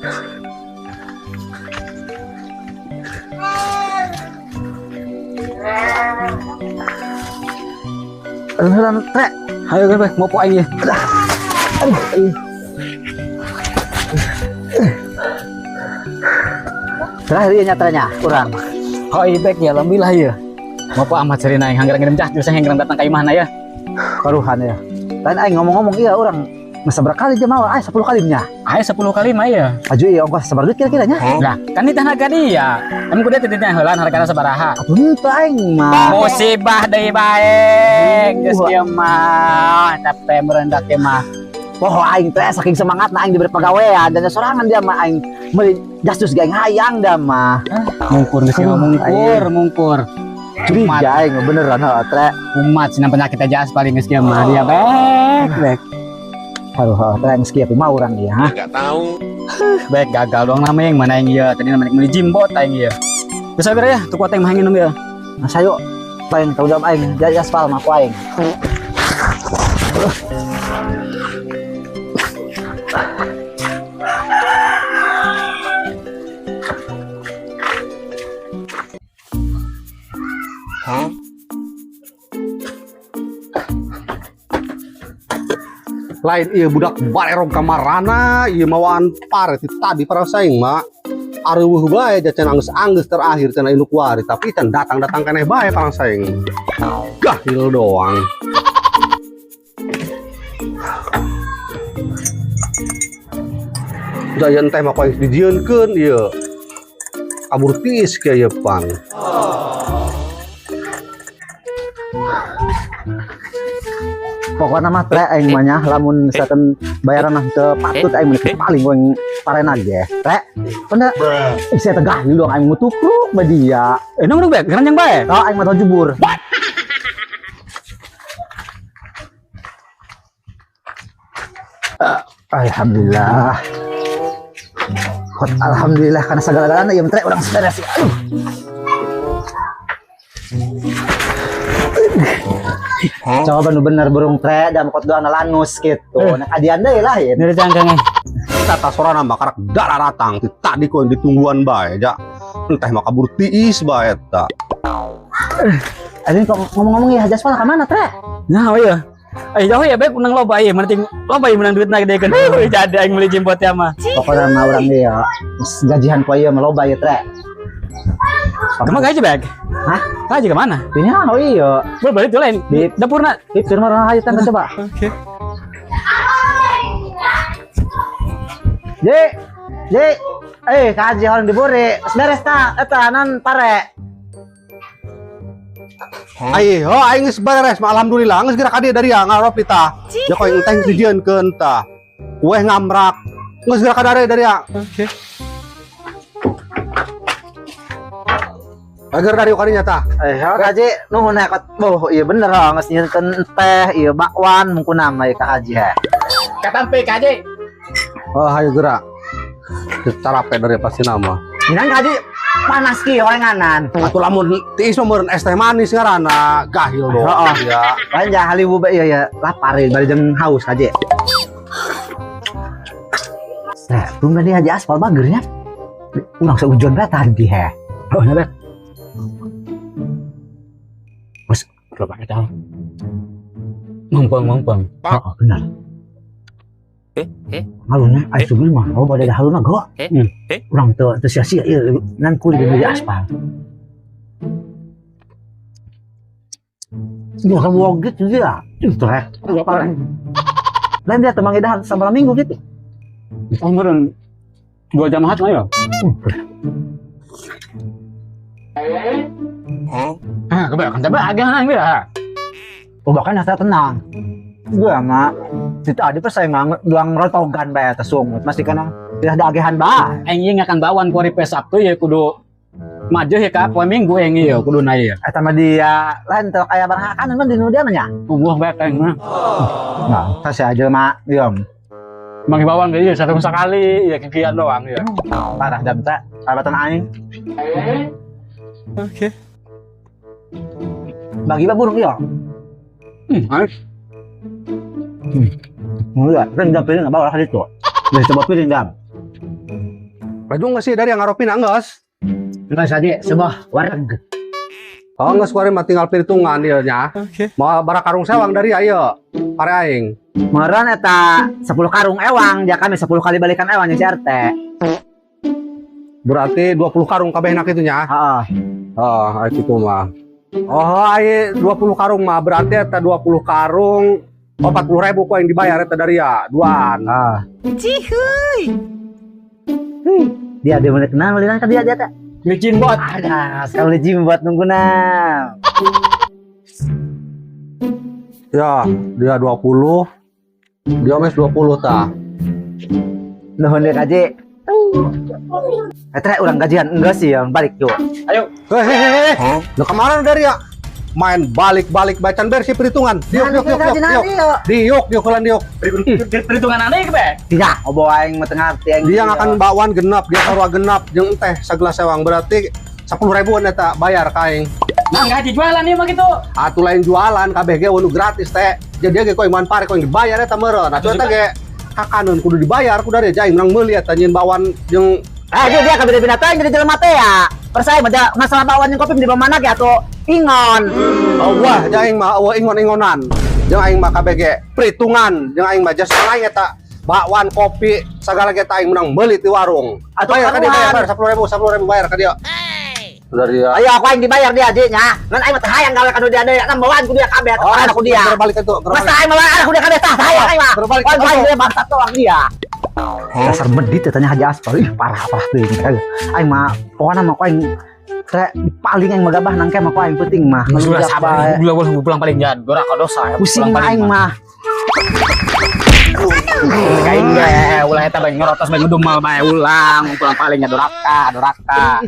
Aduh, trek. Ayo gue mau po aing ya. Aduh. Terakhir ieu nyatanya urang. Oh iya baik ya, alhamdulillah ya. Mau po amat cerina yang hanggerang ngirim jas, justru hanggerang datang ka imahna ya. Karuhan ya. Lain aing ngomong-ngomong iya urang sabaraha kali dia mau, ay 10 kali nya. Ayo 10 kali mah ya. Aju iya ongkos sabaraha duit kira-kira nya. Lah, kan di tanah dia. Emang kudu tititnya heulaan hargana sabaraha. Atuh henteu aing mah. Musibah deui bae. Geus kieu mah, capek merendak ge mah. Poho aing teh saking semangatna aing diberi pagawean dan sorangan dia mah aing meuli jasus ge aing hayang dah mah. Mungkur geus kieu mungkur, mungkur. Curiga aing beneran heuh tre. Umat cenah penyakit aja paling geus kieu mah dia baik, baik. Aduh, heuh tre geus kieu kumaha urang ieu ha. Enggak tahu. Baik gagal dong namanya yang mana yang iya tadi namanya beli jimbot aing ieu. Geus sabar ya, tuh kuat aing mah nginum ya. Nah, sayo paling tanggung jawab aing, jas aspal mah ku aing. Lain iya budak barerong kamarana iya mawaan pare ti tadi para saing mah areuweuh bae jacan anggeus-anggeus terakhir cenah induk wari tapi can datang-datang keneh bae parang saing gahil doang. Jayan teh mah paling dijieunkeun ieu kabur tiis kieu ieu pan. Pokoknya mah tre aing mah nya lamun misalkan bayaran mah teu patut aing mah paling aing parena ge. Tre. Benda saya tegah dulu aing mutukruk ba dia. Nong bae, keranjang bae. Oh, aing mah tau jubur. Alhamdulillah. Alhamdulillah karena segala-galana ieu tre urang beres. Aduh. Coba nu bener burung tre dan kot doang lanus gitu. Nah adian deui lah ya. Ini cangkangnya. Tata sorana mah karak dararatang ti tadi ku ditungguan bae ja. Entah mah kabur tiis bae eta. Adin kok ngomong-ngomong ya Jaspal ka mana tre? Nah, oh iya. Jauh ya baik menang loba ieu, penting loba ieu menang duitna gede kan. Jadi aing meuli jimbot ya mah. Pokoknya mah urang ieu ya. Gajihan poe ieu mah loba ieu tre. Kamu gaji bag? Hah? Gaji ke mana? Iya, oh iya. Boleh balik tuh lain. Di dapurna. Di firma orang ayo tante coba. Oke. J, J, kaji orang diburi. Beres ta, eta nan pare. Ai, oh aing geus beres mah alhamdulillah. Geus geura ka dieu dari ngarop kita. Ya koe enteh dijieunkeun tah. Kue ngamrak. Geus geura ka dari ya. Oke. Agar dari kadinya tah. Ya kaji nuhun ya kot. Oh, iya bener oh, geus nyieunkeun teh, iya bakwan mungkun nama ieu ka haji he. Katampe ka haji. Oh, hayu gerak. Carape dari pasti nama. Minang kaji panas ki horenganan. Atuh lamun tiis mah meureun es teh manis ngaranna, gahil doang. Heeh. Ya. Lain ja haliwu bae ieu ya lapar ieu bari jeung haus kaji. Nah, belum tadi haji aspal bagernya. Urang seujon bae tadi he. Oh, nya bae. Bos, berapa kita? Mumpung. Oh, benar. Haluna, ai sugih mah, oh pada haluna go. Urang teu teu sia-sia ieu nan kulit di aspal. Dia kan wogit dia. Ih, trek. Lain dia temang idahan sabaraha minggu gitu. Oh, meureun 2 jam hat mah ya. Ah, kebanyakan tapi agak nang dia. Oh, bahkan saya tenang. Gua mah itu adi pas saya ngang rotogan bae atas sungut. Masih kana tidak ada agehan bae. Aing ieu ngakan bawan ku hari Sabtu ya kudu maju ya ka poe Minggu aing ieu kudu na ieu. Eta mah dia lain teh aya barang kanan mah di nu dia mah nya. Wah bae aing mah. Nah, saya aja mah ieu. Mangi bawang ge ieu satu sekali ya kikian doang ya. Parah dam teh, abatan aing. Oke. Bagi ba burung ieu. Aing. Mulai, kan jam piring bawa lah itu. Udah coba piring jam. Laju geus sih dari yang ngaropina geus. Geus aja sebuah wareg. Oh, geus kuari mah tinggal perhitungan ieu nya. Mau bara karung sewang dari ayo. Pare aing. Meureun eta 10 karung ewang, ja kami 10 kali balikan ewang jeung si RT. Berarti 20 karung kabehna kitu nya. Heeh. Oh, aya kitu mah. Oh, aya 20 karung mah berarti eta 20 karung. Oh, 40 ribu ku yang dibayar eta dari ya, duaan. Ah. Cihuy. Dia dia mulai kenal mulai ka dia dia teh. Beli jimbot. Ada, sekali jimbot nunggu na. Ya, dia 20. Dia mes 20 tah. Nuhun deui kaji. Eta urang gajian enggak sih yang balik yuk. Ayo. Hehehe. Nah, kemarin dari ya main balik-balik bacaan bersih perhitungan. Diuk diuk diuk diuk diuk. Diuk diuk lan diuk. Perhitungan aneh ke, Be? Tidak, obo aing mah teu ngarti aing. Dia akan bakwan genap, dia sarua genap jeung teh sagelas sewang berarti 10 ribuan eta bayar ka aing. Nah, enggak jualan nih mah gitu. Atuh lain jualan kabeh ge nu gratis teh. Jadi dia ge koe man pare koe dibayar eta meureun. Atuh eta ge kakaneun kudu dibayar kudu dari aing menang meuli eta nyieun bakwan jeung. Eh, dia dia kabeh binatang jadi jelema teh ya. Percaya mah da masalah bakwan jeung kopi di mana ge atuh ingon. Oh, wah, jeung aing mah eueuh ingon-ingonan. Jeung aing mah kabeh ge perhitungan, jeung aing mah jasa lain eta bakwan kopi sagala ge aing menang meuli ti warung. Atuh Bayar ka dia karuan. Bayar 10.000 10.000 bayar ka dia. Dari dia. Ayo aku aing dibayar dia aja nya. Ngan aing mah teu hayang gawe kanu dia deui, kan bawaan ku dia kabeh atuh Oh, aku dia. Berbalik itu, Masa aing mah aku dia kabeh tah hayang aing mah. Berbalik. Wan aing dia bangsat doang dia. Dasar medit ya tanya Haji Aspal. Ih, parah parah teuing. Aing mah pokokna mah ku aing teh paling aing mah gabah nangke mah ku aing penting mah. Sudah Ngelujak sabar, bae. ulah ulah pulang paling jangan doraka dosa. Pusing mah aing mah. Kain ge, ulah eta bae ngorotos bae ngudumal bae ulang, pulang palingnya doraka, doraka.